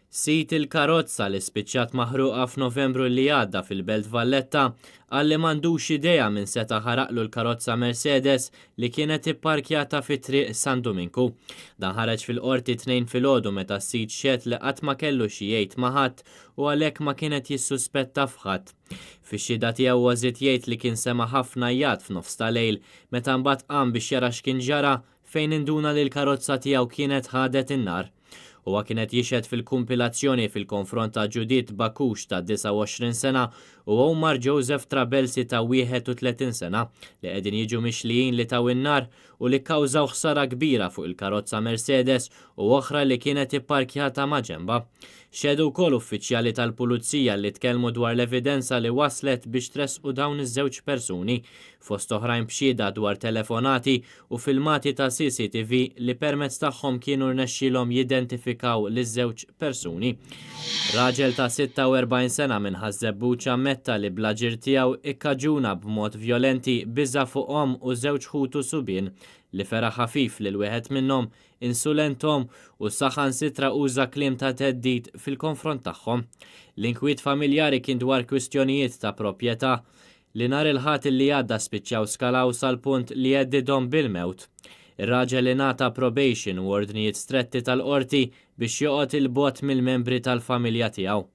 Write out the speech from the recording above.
Sid il-karozza li spiċċat maħruqa f'Novembru li għadda fil-Belt Valletta qal li m'għandux idea min seta' ħaraqlu l-karozza Mercedes li kienet ipparkjata fi Triq San Duminku. Dan ħareġ fil-Qorti t-Tnejn filgħodu meta s-sid xehed li qatt ma kellu xi jgħid ma' ħadd u għalhekk ma kien qed jissuspetta f'ħadd. Fix-xhieda tiegħu huwa żied jgħid li kien sema' ħafna għajjat f'nofs ta' lejl meta mbagħad qam biex jara x'kien ġara fejn induna li l-karozza tiegħu kienet ħadet in-nar. Huwa kien qed jixhed fil-kumpilazzjoni fil-konfront ta' Judith Bakoush ta' 29 sena u Omar Joseph Trabelsi ta' 31 sena li qegħdin jiġu mixlijin li taw in-nar u li kkawżaw ħsara kbira fuq il-karozza Mercedes u oħra li kienet ipparkjata maġenbha. Xehdu wkoll uffiċjali tal-Pulizija li tkellmu dwar l-evidenza li wasslet biex tressqu dawn iż-żewġ persuni, fost oħrajn b'xhieda dwar telefonati u filmati ta' CCTV li permezz tagħhom kienu rnexxielhom jidentifikaw liż-żewġ persuni. Raġel ta' 46 sena minn Ħaż-Żebbuġ ammetta li bl-aġir tiegħu ikkaġuna b'mod vjolenti biża' fuq omm u żewġ ħutu subien, li fera ħafif lil wieħed minnhom, insulenthom u saħansitra uża kliem ta' theddid fil-konfront tagħhom. L-inkwiet familjari kien dwar kwistjonijiet ta' proprjetà, li nhar il-Ħadd li għadda spiċċaw skalaw sal-punt li heddidhom bil-mewt. Ir-raġel ingħata probation u ordnijiet stretti tal-Qorti biex joqgħod 'il bogħod mill-membri tal-familja tiegħu.